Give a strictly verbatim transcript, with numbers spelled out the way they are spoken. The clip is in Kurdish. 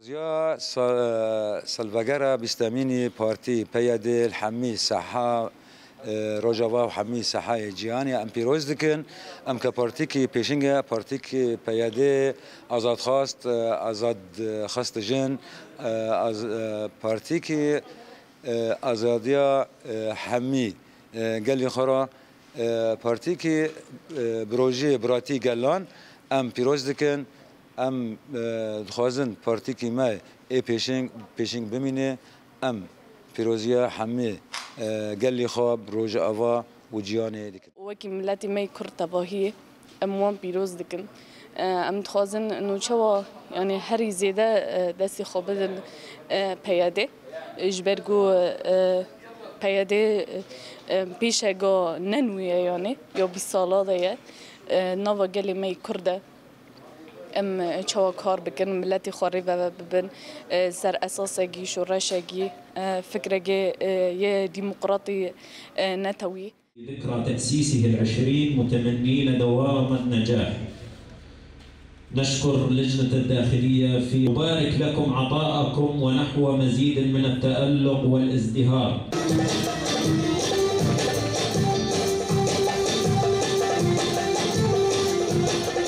Ya sa-, salvegera bîstemînî partî P Y D li hemî seha, e, Rojava û hemî sehayê cîhanê em pîroz dikin. Em ke partîkî pêşînge, partîkî P Y D, azadxwast, e, azad, e, xwest jin, e, az-, e, partîkî, e, azadiya, e, hemî, e, gelê xwe ra, e, partîkî, e, bi rojê biratî gelan em pîroz dikin. Em, e, dixwazin partîkî me ê pêşing, pêşing bimîne. Em pîroziya hemî, e, gelê xwe bi rojava û cîhanê dikin. Wekî miletî me yê Kurd tevahiyê, em wan pîroz dikin. E, em dixwazin nûçewa, yanî herî zêde, e, destê xwe bidin, e, P Y D. Ji ber ku, e, P Y D, e, pêşega ne nû ye, yanî ya bîst sala de ye. E, nava gelê me yê Kurd e. Em çawa kar bikin, miletê xwe rê ve bibin, e, ser esasekî, şoreşekî, e, fikrekê, e, yê demokratî, e, netewî. ذكرى تأسيسه العشرين، متمنين دوام النجاح. نشكر لجنة الداخلية في، نبارك لكم عطاءكم ونحو مزيد من التألق والازدهار.